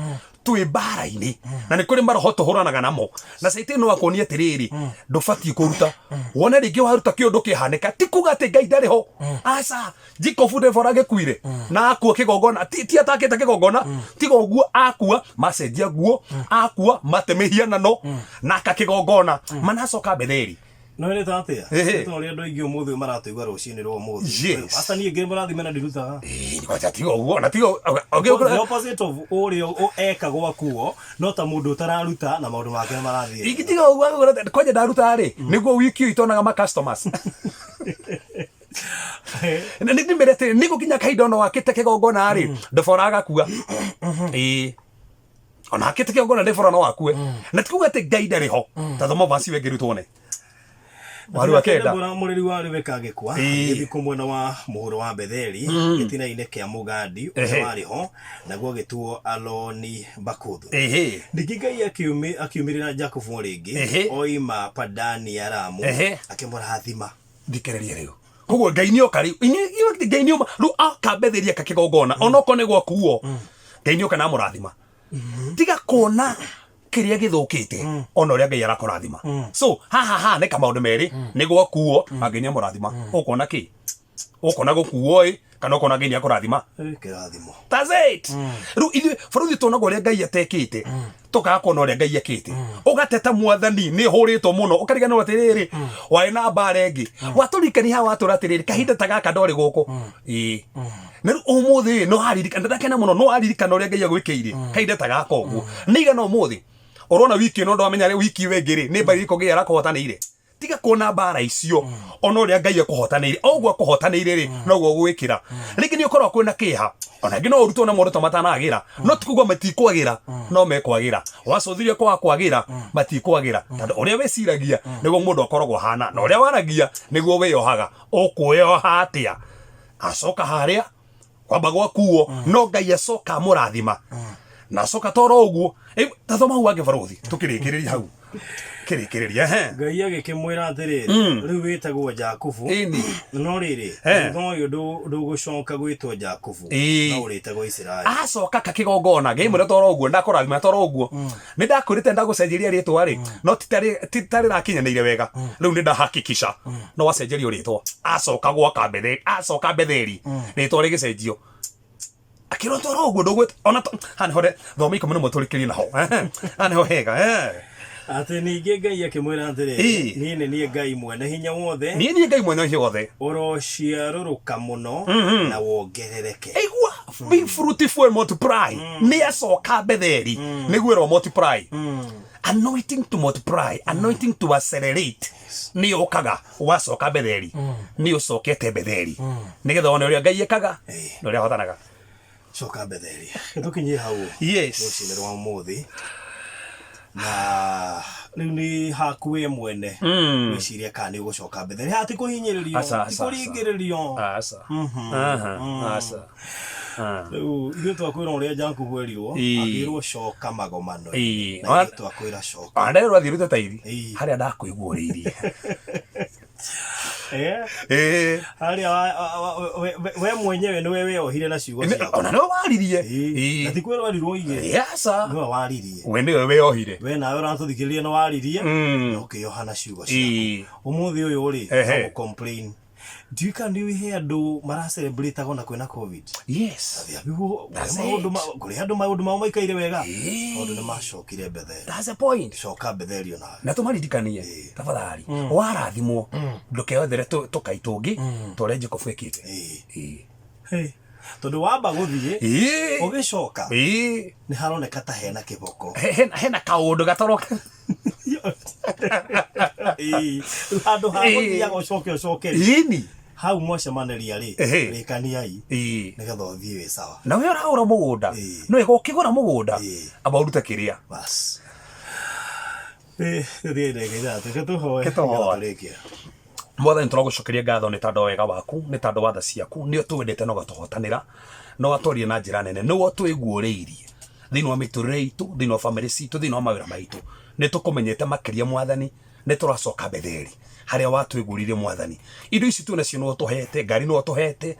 twĩ mbara-inĩ na nĩ kũrĩ maroho tũhũranaga namo, na caitani no akuonie atĩrĩrĩ, ndũbatiĩ kũruta, wone rĩngĩ waruta kĩũndũ kĩhanĩka. Ti kuga atĩ Ngai ndarĩ ho, aca. Jacob Debora agĩkuire na akua kĩgongona, ti atakĩte kĩgongona, tiga ũguo akua macenjia nguo, akua mate mĩhianano na aka kĩgongona, manacoka Betheli. No nĩ ta atĩa? Nĩ ta ũrĩa andũ aingĩ ũmũthĩ maratũigua rũcinĩ rwa ũmũthĩ. Aca, niĩ ngĩrĩ mũrathime na ndirutaga. Ĩĩ, kwanja tiga ũguo, na tiga The opposite of ũrĩa eka gwakuo, no ta mũndũ ũtararuta na maũndũ make marathiĩ. Ingĩtiga ũguo kwanja ndaruta rĩ, nĩguo wiki ũyũ itonaga ma customers. Na nĩ ndĩmere atĩrĩ, nĩ gũkinya kahinda ona wakĩte kĩgongona rĩ, ndobora agakua. Ĩĩ, ona akĩte kĩgongona, ndebora no akue, na ti kuga atĩ Ngai ndarĩ ho. Ta thoma vaci ĩyo ĩngĩ rĩu tuone mwari wa 9. Debora mũreri wa Rebeka agĩkua, agĩthikwo mwena wa mũhuro wa Betheli, gĩtina-inĩ kĩa mũgandi ũrĩa warĩ ho, naguo agĩtuo Aloni Bakuthu. Ningĩ Ngai akiumĩrĩra Jakubu o rĩngĩ oima Padani Aramu, akĩmũrathima. Thikĩrĩria rĩu, koguo Ngai nĩ oka rĩu. Ngai nĩ oma rĩu aka Betheli, aka kĩgongona, onokorwo nĩ gwakuo, Ngai nĩ oka na amũrathima. Tiga kuona kĩrĩa gĩthũkĩte, ona ũrĩa Ngai arakũrathima. So haha haha nĩ ka maũndũ merĩ, nĩ gwakuo na Ngai nĩ amũrathima. Ũkuona kĩ? Ũkuona gũkuo ĩ, kana ũkona Ngai nĩ akũrathima? Kĩrathimo. That's it. Rĩu ithuĩ bũrũri tuonaga ũrĩa Ngai atekĩte, tũkaga kuona ũrĩa Ngai ekĩte. Ũgateta, Mwathani, nĩ hũrĩtwo mũno, ũkariganĩrwo atĩrĩrĩ, warĩ na mbara ĩngĩ. Watũririkania haha, watũra atĩrĩrĩ, kahinda ta gaka ndorĩ gũkũ. Ĩĩ, na rĩu ũmũthĩ no aririkana, ndakena mũno, no aririkana ũrĩa Ngai agwĩkĩire kahinda ta gaka ũguo. Nĩ igana ũmũthĩ ũrona wiki ĩno, ndwamenya rĩ wiki ĩyo ĩngĩ rĩ nĩ mbarĩ ĩrĩkũ Ngai arakũhotanĩire. Tiga kuona mbara icio, ona ũrĩa Ngai akũhotanĩire. O ũguo akũhotanĩire rĩ, noguo ũgwĩkĩra. Rĩngĩ nĩ ũkoragwo kwĩna kĩeha, ona ĩngĩ no ũrutwo na maũndũ ta matanagĩra, no ti kuga matikwagĩra, no mekwagĩra. Wacũthirie kwaga kwagĩra, matikwagĩra, tondũ ũrĩa wĩciragia nĩguo mũndũ akoragwo ahana, na ũrĩa waragia nĩguo wĩyohaga. Ũkwĩyoha atĩa? Acoka harĩa kwamba gwakuo, no Ngai acoka amũrathima na acoka toro ũguo. Ta thoma hau wangĩ, barũthi, tũkĩrĩkĩrĩria hau, kĩrĩkĩrĩria ehe. Ngai agĩkĩmwĩra atĩrĩrĩ, rĩu wĩtagwo Jakubu, no rĩrĩ, thutha ũyũ ndũgũcoka gwĩtwo Jakubu, no ũrĩtagwo Isiraeli. Acoka kakĩgongona, Ngai mwĩra toro ũguo ndakũrathima, toro ũguo nĩ ndakwĩrĩte ndagũcenjeria rĩtwa rĩ, no ti ta rĩrakinyanĩire wega. Rĩu nĩ ndahakikisha no wacenjerio rĩtwa. Acoka gwaka Betheli, acoka Betheli, rĩtwa rĩgĩcenjio, akĩrwo toro ũguo ndũgwĩta ona haha nĩho thoma 11 tũrĩkĩrie naho. Haha nĩho hega. Atĩ ningĩ Ngai akĩmwĩra atĩrĩ, Ĩĩ. niĩ nĩ niĩ Ngai mwene hinya wothe, Niĩ niĩ Ngai mwene hinya wothe. Ũrociarũrũka mũno na wongerereke. Igua, be fruitful and multiply. Nĩ acoka Betheli nĩguo ĩrwo multiply. Anointing to multiply, anointing to accelerate nĩ yũkaga wacoka Betheli. Nĩ ũcokete Betheli nĩgetha wone ũrĩa Ngai ekaga na ũrĩa ahotanaga. Coka Betheli. Tũkinyie hau. Yes. Rũcinĩ rwa ũmũthĩ. Na rĩu nĩ haku we mwene. Wĩcirie kana nĩ ũgũcoka Betheli. Haha ti kũhinyĩrĩrio, Aca, ti aca, aca. kũringĩrĩrio. Aca. Aha, aca. Ah. Rĩu ithuĩ twakwĩra ũrĩa Jakubu erirwo, akĩrwo coka magomano. Na ithuĩ twakwĩra coka. Ona rĩrĩa ũrathiĩ ũrute taithi harĩa ndakũigua ũrĩirie. Eh? Harĩa we mwenyewe nĩwe weyohire na ciugo ciaku. Ona nĩwe waririe. Na ti kwĩrwo erirwo oige. Aca. Nĩwe waririe. We nĩwe weyohire. We nawe ũratũthikĩrĩria nĩ waririe na ũkĩyoha na ciugo ciaku. Ũmũthĩ ũyũ rĩ, no gũ-complain. Ndiũĩ kana nĩ ũĩ he andũ mara celebrate ona kwĩna COVID. Yes. There are people- That's maũndũ it. kũrĩ andũ maũndũ mao maikaire wega tondũ nĩ macokire Betheli. That's the point. Coka Betheli onawe. Na tũmaririkanie tafadhali, warathimwo ndũkeyothere tũkai tũngĩ ta ũrĩa Jacob ekĩte. Hey. Tondũ wamba gũthiĩ ũgĩcoka nĩ haroneka ta hena kĩboko. Hena kaũndũ gatoroka. Ĩĩ. Rĩu handũ ha gũthiaga ũcoke ũcoke rĩ, Ĩni. hau mwacemanĩria rĩ, rĩkaniai nĩgetha ũthiĩ wĩ sawa. Na we ũragũra mũgũnda, no wega ũkĩgũra mũgũnda amba ũrute kĩrĩa. Bas. Tũthiĩ ndagĩka ithatũ, reke tũhoe Reke tũhoe. nĩgetha tũrĩkie. Mwathani, tũragũcokeria ngatho nĩ tondũ wa wega waku, nĩ tondũ wa tha ciaku, nĩ ũtwendete na ũgatũhotanĩra na ũgatwaria na njĩra nene, nĩwe ũtwĩguũrĩirie thĩinĩ wa mĩtũrĩre itũ, thĩinĩ wa bamĩrĩ citũ, thĩinĩ wa mawĩra maitũ. Nĩ tũkũmenyete makĩria Mwathani, nĩ tũracoka Betheli harĩa watwĩguũrĩirie Mwathani. Indo ici twĩ nacio nĩwe ũtũhete, ngari nĩwe ũtũhete,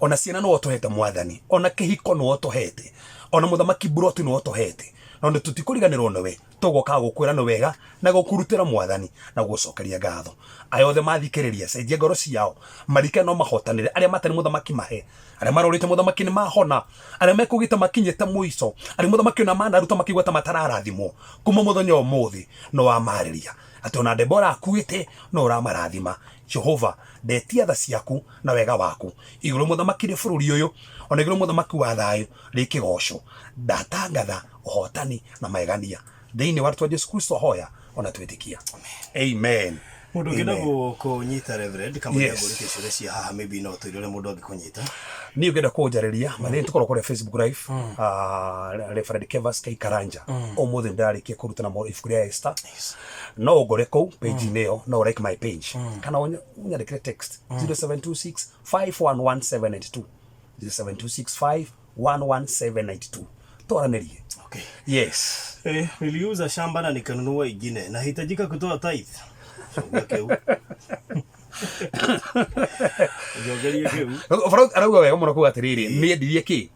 ona ciana nĩwe ũtũhete Mwathani, ona kĩhiko nĩwe ũtũhete, ona mũthamaki Buroti nĩwe ũtũhete, no nĩ tũtikũriganĩrwo nĩwe. Tũgokaga gũkwĩra nĩ wega na gũkũrutĩra Mwathani na gũgũcokeria ngatho. Aya othe mathikĩrĩria, cenjia ngoro ciao, marike no mahotanĩre. Arĩa matarĩ mũthamaki mahe, arĩa marorĩte mũthamaki nĩ mahona, arĩa mekũgĩte makinyĩte mũico, arĩa mũthamaki ona manaruta makĩigua ta matararathimwo, kuma mũthenya ũmũthĩ no wamarĩria atĩ ona Debora akuĩte no ũramarathima. Jehova, ndetia tha ciaku na wega waku igũrũ mũthamaki rĩ bũrũri ũyũ, ona igũrũ mũthamaki wa thayũ rĩ kĩgoco. Ndatangatha ũhotani na magegania thĩinĩ wa rĩtwa Jesu Kristo hoya ona twĩtĩkia, amen. Mũndũ ũngĩenda kũnyita Reverend kamũira ngũrĩtie ciũria cia haha, maybe no tũire ũrĩa mũndũ angĩkũnyita. Niĩ ũngĩenda kũnjarĩria mathĩna, tũkorwo kũrĩa Facebook live, Reverend Kevas K Karanja. Ũmũthĩ ndarĩkia kũrutana ibuku rĩa Esther. No ũngore kũu page-inĩ ĩyo, no like my page kana ũnyandĩkĩre text 0726 511792, 0726 11792, twaranĩrie. Okay. Yes. Eh, niliuza shamba na nikanunua ingine. Nahitajika kutoa tithe? Cokia kĩu. Njokerie kĩu. Ũhoro arauga wega mũno kuga atĩrĩrĩ, nĩ endirie kĩ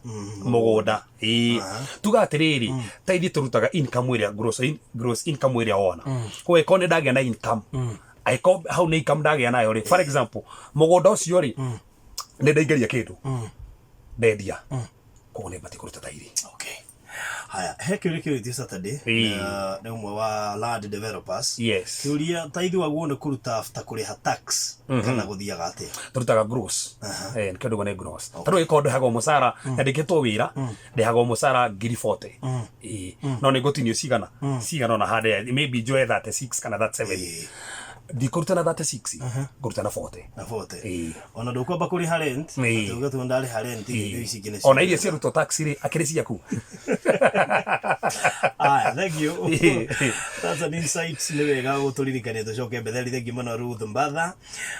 mũgũnda. Ĩĩ, tuga atĩrĩrĩ, ta ithuĩ tũrutaga income ĩrĩa gross income ĩrĩa wona. Koguo angĩkorwo nĩ ndagĩa na income, angĩkorwo hau nĩ income ndagĩa nayo rĩ, for example mũgũnda ũcio rĩ, nĩ ndaingĩria kĩndũ ndendia, koguo nĩ batiĩ kũruta tithe. Okay. Haya, he kĩũria kĩũrĩtio Saturday na nĩ ũmwe wa land developers. Kĩũria, tithe wagwo nĩ kũruta after kũrĩha tax kana gũthiaga atĩa? Tũrutaga gross. Eh, nĩkĩo ndauga nĩ gross. Ta rĩu ĩkorwo ndĩhagwo mũcara, nyandĩkĩtwo wĩra ndĩhagwo mũcara ngiri 40. Ĩĩ, no nĩ ngũtinio cigana cigana ona handĩ, maybe njoe 36 kana 37. Ndikũruta na 36, ngũruta na 40. Na 40. Ĩĩ. Ona ndũkwamba kũrĩha rent, atĩ uge tu ndarĩha rent, indo ici ingĩ nĩ Ona iria ciarutwo tax rĩ, akĩrĩ ciaku. Aya, thank you. That's an insight. Nĩ wega gũtũririkania tũcoke Betheli. Thank you mũno Ruth Mbatha.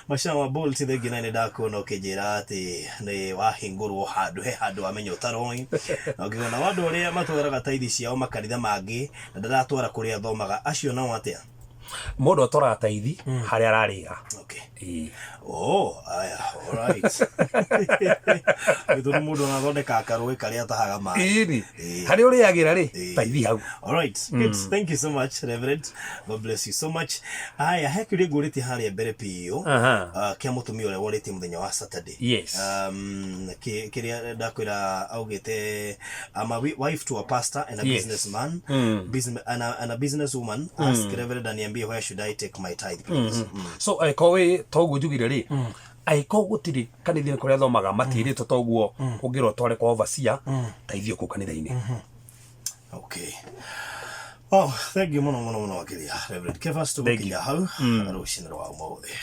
Macama wa Bolt, thank you, na nĩ ndakuona ũkĩnjĩra atĩ nĩ wahingũrwo handũ he handũ wamenya ũtaroĩ. Na ũkĩona andũ arĩa matwaraga tithe ciao makanitha mangĩ na ndaratwara kũrĩa athomaga, acio nao atĩa? Mũndũ atwaraga taithi harĩa ararĩra. Okay. Ĩĩ. Oh, aya, all right. Nĩ tondũ mũndũ anathondeka karũĩ karĩa atahaga maĩ. Ĩni. Ĩĩ. Harĩa ũrĩagĩra rĩ, Ĩĩ. taithi hau. All right. Good. Thank you so much, Reverend. God bless you so much. Aya, he kĩũria ngũrĩtie harĩa mbere biũ. Kĩa mũtumia ũrĩa worĩtie mũthenya wa Saturday. Yes. Kĩrĩa ndakwĩra augĩte, I'm a wife to a pastor and a businessman, and a businesswoman. Ask Reverend aniambie where should I take my tithe, please. So angĩkorwo wĩ toguo njugire rĩ, angĩkorwo gũtirĩ kanitha-inĩ kũrĩa thomaga matirĩtwo toguo ũngĩrwo tware kwa overseer, teithio kũu kanitha-inĩ. Okay. Oh, thank you mũno mũno mũno makĩria, Reverend Kefas. Thank you. Tũgũkinya hau rũcinĩ rwa ũmũthĩ.